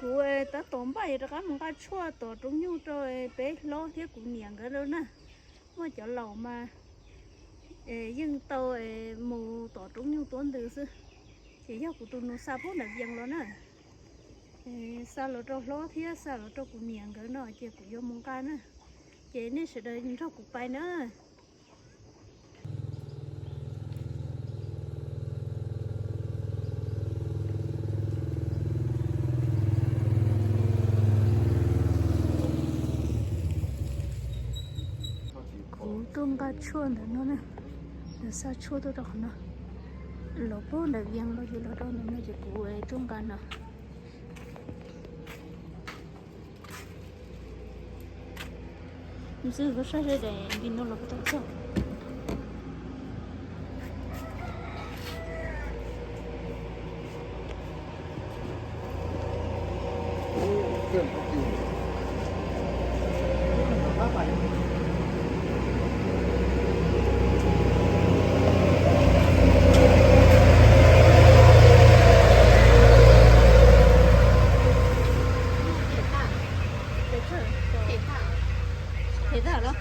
Kuv tab tom npaj yuav rov qab mus nqa tshuaj tom roob nyuj rau peb hlob thiab kuv niam nkawd lawm na. Muaj cov laus mas yeej tau mus tom roob nyuj tuav ntws xwb. Ces yog kuv tus nus xa pub ntawm Vias los na. Xa los rau hlob thiab xa los rau kuv niam nkawd no ces kuv yuav mus nqa na. Ces nej sawv daws nrog kuv pais na. Kuv tuaj nqa tshuaj ntawm no na, lawv xa tshuaj tuaj rau qhov no, los pub ntawm Vias los ces los rau ntawm no ces kuv tuaj nqa no. Xwb koj saib seb daim npis no los puas tau txog. Them tag los?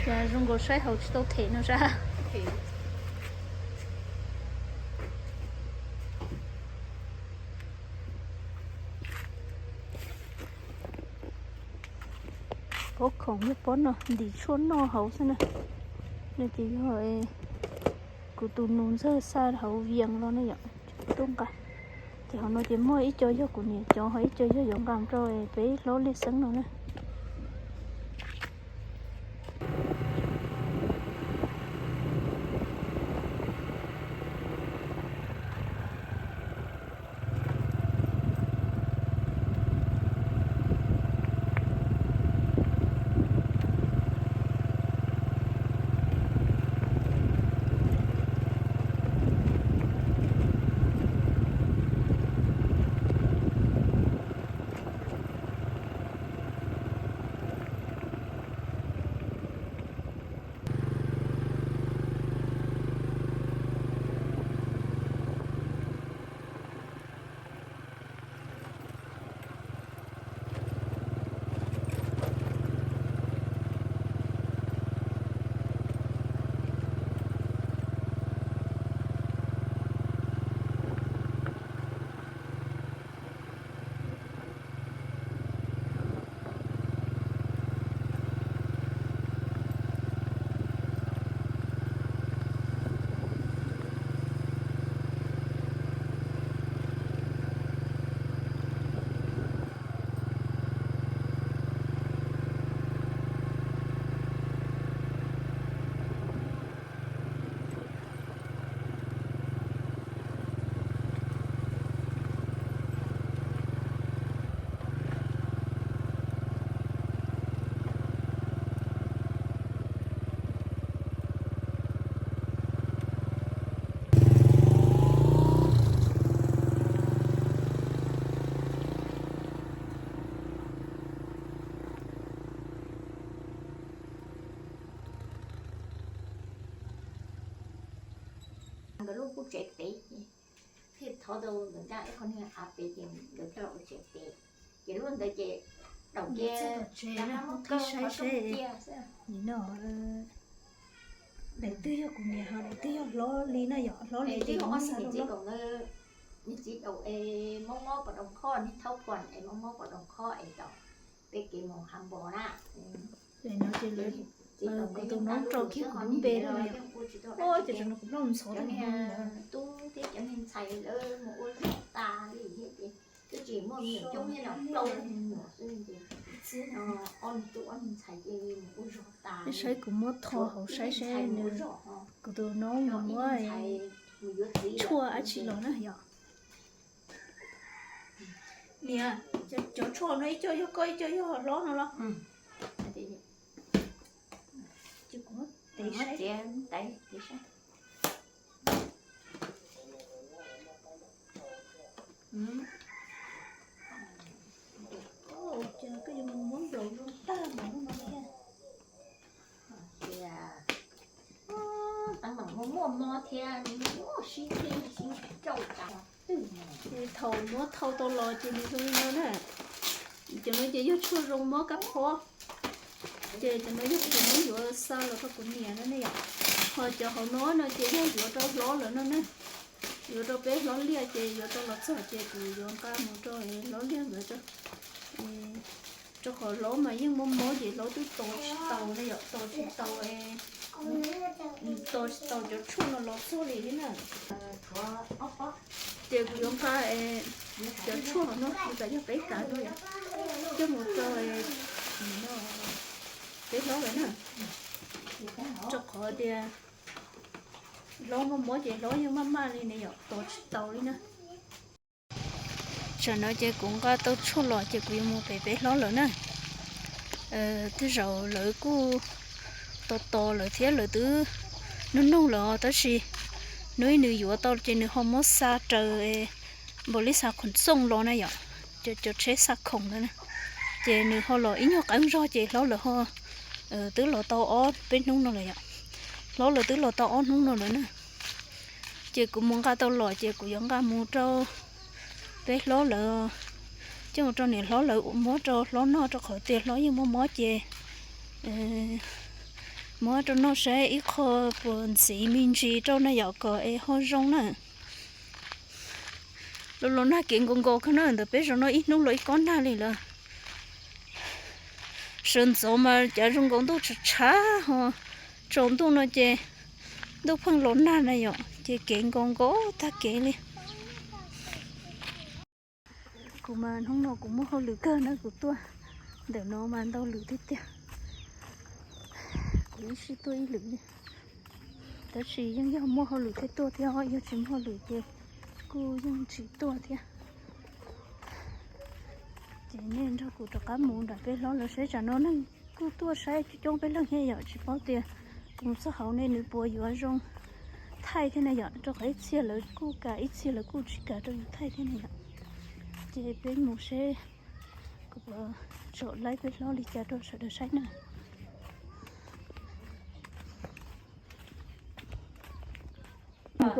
Cas zoo nkaus saib hauv tsis tau them no sab. Pob khoom yog pob no ntim tshuaj noj hauv xwb na. No ces yog kuv tus nus ntxawg xa hauv Vias los na yom, ces kuv tuaj nqa. Ces hauv no ces muaj ib co yog kuv niam cov, ho ib co yog yuav nqa rau peb hlob Liaj Xeeb no na. Nkawd lub qub tsev pem, thiaj thov tau nkawd nraj ib qho niag av pem ces nkawd coj los ua tsev pem. Ces lub ntawd ces daum kiag, saib seb, nim no daim twg yog kuv niam ho daim twg yog hlob li na yom, hlob li ces ob niag niam txiv daum, niag txiv daum es Moob Mob Pov Doos Khob, niag thaub phom es Moob Mob Pov Doos Khob es tau peb kev mus hav npos na. Ces no ces lawv, kuv tus noob rau kiag kuv lub npe rau lawm. Ces no kuv nplooj ntxhov tub thiab cov niag ntxhais lawv mus ua zog tas li thiab ces twb tsis muaj me nyuam coob thiab, no plaub leeg me nyuam xwb ces ob niag tub ob niag ntxhais ces mus ua zog tas li. Saib kuv muab tho hauv saib seb nws, kuv tus noob mus muab tshuaj dab tsi los na yom. Niam, cov tshuaj no ib co yog koj ib co yog hlob no los? Ces kuv muab tev saib. Ces koj yuav mus muab nplaum zoo tag npaum no thiab. Ces thaum muab thau tau los ces nws zoo li no na. Cov no ces yog tshuaj zoo mob kab phob. Ces cov no yog kuv muab yuav xa los rau kuv niam no ne yom. Ho cov hauv no no ces yog yuav rau hlob lawv no na. Yuav rau peb hlob liaj ces yuav rau los txog ces kuv yuav nqa mus rau hlob liaj ntawd rau. Rau qhov hlob mas yeej mob mob ces hlob twb tos tsis tau ne yom, tos tsis tau, tos tsis tau cov tshuaj no los txog li thiab na. Ces kuv yuav nqa cov tshuaj no, kuv tas yog peb kav no yom, coj mus rau peb hlob lawv na. Rau qhov tias hlob mob mob ces hlob yeej maj maj li ne yom, tos tsis tau li na. Tsam no ces kuv nqa tau tshuaj los ces kuv yuav mus pem peb hlob lawv na. Tej zaum lawv kuj tos tos lawv thiab, lawv twb nug nug lawm os, tab sis hnub ib nws yuav tau ces nws ho muab xa raws npaum li xa khoom txooj los na yom, cov tsheb xa khoom ntawd na. Ces nws ho los ib nyuag qeeb zog ces hlob lawv ho twb los tau ob peb hnub no lawm yom. Hlob lawv twb los tau ob hnub no lawm na. Ces kuv mus nqa tau los ces kuv yuav nqa mus rau peb hlob lawv, coj mus rau niam hlob lawv muab rau hlob noj, rau qhov tias hlob yeej mob mob ces muab rau noj saib ib qho puas ntxiv me ntsis rau na yom, kom es ho zoo na. Los los nag kev nkaus nkaus kawg na, ntawm peb zos no ib hnub los ib kob nag li lawm. Sawv ntxov mas cav zoo nkaus ntuj tshav tshav ho, tsaus ntuj no ces ntuj pheej los nag na yom, ces kev nkaus nkaus tag kev li. Kuv mas hnub no kuv muaj hauj lwm kawg na, kuv tuaj ntawm no mas ntau lwm tiag tiag. Kuv ib sij tuaj ib lwm li, tab sis yeej yog muaj hauj lwm thiaj tuaj thiab, yog tsis muaj hauj lwm ces kuj yeej tsis tuaj thiab. Ces nej nrog kuv rov qab mus nram peb hlob lawv saib, tsam no neeg kuj tuaj saib coob coob peb leeg thiab yom, tsis paub tias kuv mus txog hauv ne nws puas yuav zoo thaij thiab na yom, rau qhov ib txhia lawv kuj kam ib txhia lawv kuj tsis kam rau yus thaij thiab na yom. Ces peb mus seb kuv puas tsom laib peb hlob li cas rau sawv daws saib na. Rov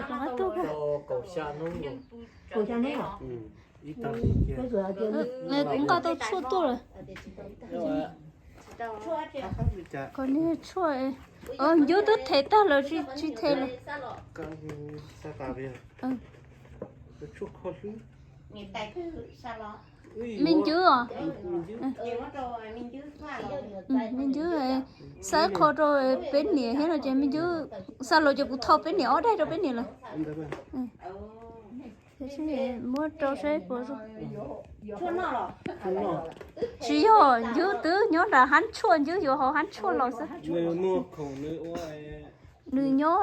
qab tuaj. Kuv nqa tau tshuaj tuaj lawm. Kom niag tshuaj, Ncub twb them tag lawm, tsis them lawm. Me Ncub os. Me Ncub, xa ib qho rau peb niam thiab no ces me Ncub xa los ces kuv tho peb niam ob daig rau peb niam lawm. Muab rau saib puas zoo. Tsis yog, Ncub twb nyob nram hab tshuaj, Ncub yuav hauv hab tshuaj los xwb. Nws nyob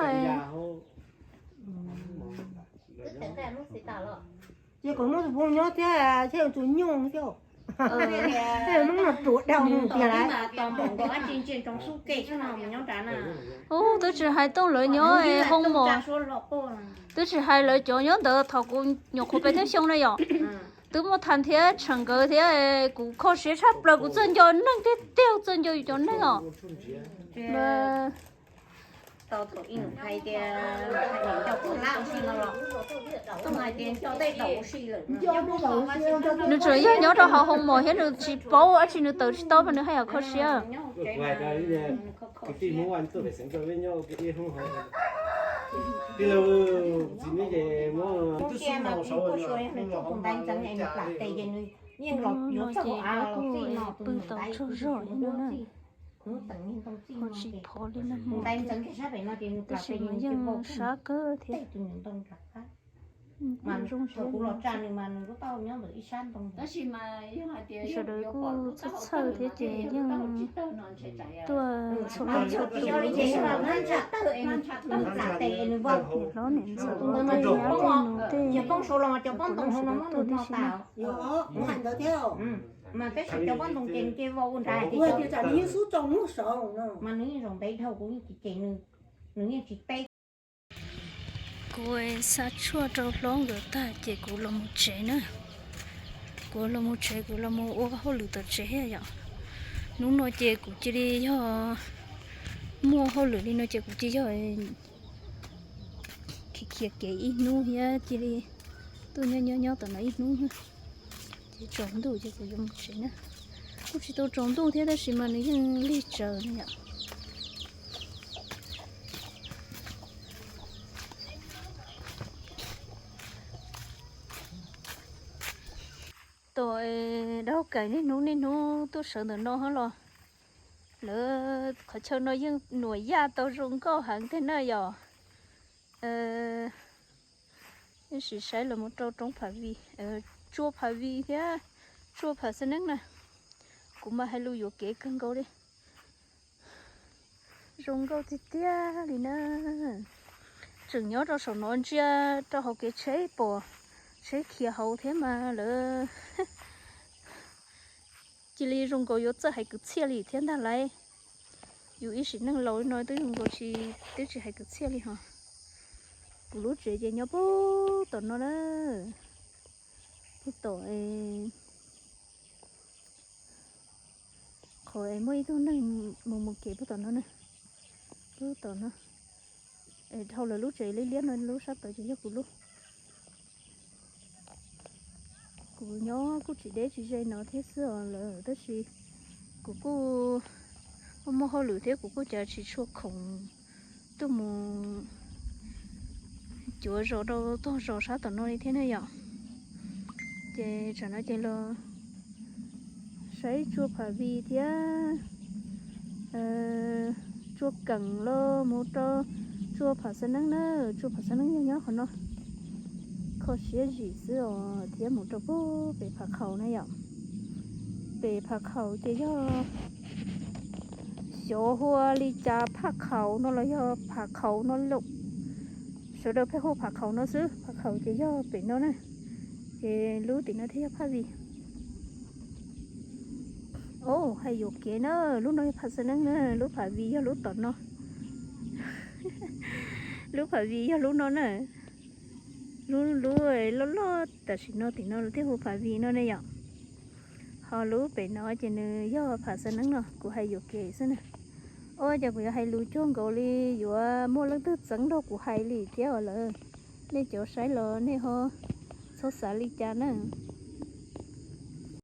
Ces kom muab tus phooj nyob thiab, thiaj tus nyuj thiab. Hnub no ruam dau tiag lawm. Ub, twb tsis hais Tooj lawv nyob Hoo Mos, twb tsis hais lawv cov nyob ntawd thaum kuv nyuam qhuav peb teeb xyoo na yom. Twb muaj Thas thiab Tsheem nkawd thiab, kuv kho siab tshaj plaws, kuv txawj nco neeg tiag tiag, txawj nco yus cov neeg os. Nws tseem yog nyob rau hauv Hoo Mos thiab nws tsis paub dab tsi, nws tawm tsis tau mas nws haj yam kho siab. Hnub no ces kuv kuj pw tau tsaug zog li no na, ho tsis phov li na hmo, tab sis mas yeej sab kawg thiab. Zoo siab, sawv daws kuj txhawj txhawj thiab ces yeej tuaj txhua leej txhua tus. Niam hlob niam ntxawm tej nyab tej nus tej, kuv los sawv daws tuaj tib si na. Kuv xa tshuaj rau hlob nkawd tag ces kuv los mus tsev na. Kuv los mus tsev, kuv los mus ua hauj lwm tom tsev thiab yom. Hnub no ces kuv cia li yog Muaj hauj lwm li no ces kuv cia yog khiav khiav kev ib hnub thiab cia li tuaj nyob nyob nyob tom no ib hnub. Ces tsaus ntuj ces kuv yuav mus tsev na. Kuj tsis tau tsaus ntuj thiab tab sis mas nws yeej lig tsawv na yom. Tom dab kaim niaj hnub niaj hnub tuaj sawv ntawm no hos los, lawv qhov chaw no yeej nuam yaj tau zoo nkauj heev tiag na yom. Sim saib los mus rau roob Phav Vij, tsua Phav Vij thiab tsua Phav Xab Neeb na. Kuv mas hais lus yuam kev kawg nkaus li. Zoo nkauj tiag tiag li na. Tseem nyob rau saum no ntsia rau hauv kev tsheb pom tsheb khiav hauv thiab mas lawv cia li zoo nkaus yuav txawj hais kwv txhiaj li thiab ntag lauj. Yus ib sim neej laus li no twb zoo nkaus tsis, twb tsis hais kwv txhiaj li hos. Kuv lub tsev ces nyob puag tom no na. Puag tom qhov es muaj ib tug neeg mus mus kev puag tom no na. Puag tom no. Dhau lawv lub tsev liab liab no lub sab tod ces yog kuv lub. Kuv nyob kuj tsis deb tsis ze no thiab xwb os lawm tab sis kuv kuj muaj hauj lwm thiab kuj cas tsis tshua khoom tuaj mus cuav zos rau tog zos sab tom no li thiab na yom. Ces tsam no ces los saib tsua Phav Vij thiab tsua Keem los mus rau tsua Phav Xab Neeb na. Tsua Phav Xab Neeb yog nyob qhov no, kho siab zim xwb os, thiab mus rau puag pem Phav Khaum na yom. Pem Phav Khaum ces yog xyov hu ua li cas, Phaj Khaum no los yog Phav Khaum no lawm. Sawv daws pheej hu Phav Khaum no xwb, Phav Khaum ces yog pem no na. Ces lub tim no thiaj yog Phaj Vij. Os, hais yuam kev na, lub no yog Phav Xab Neeb na, lub Phav Vij yog lub tom no. Lub Phav Vij yog lub no na. Lub lub loj loj tam sim no tim no lawv thiaj hu Phav Vij no ne yom. Ho lub pem no ces nws yog Phav Xab Neeb no, kuv hais yuam kev xwb na. Ua cas kuv yuav hais lus cuag nkaus li yuav muaj leej twg txeeb nrog kuv hais li thiab os lawm. Nej cov saib los nej ho txhob xav li cas na.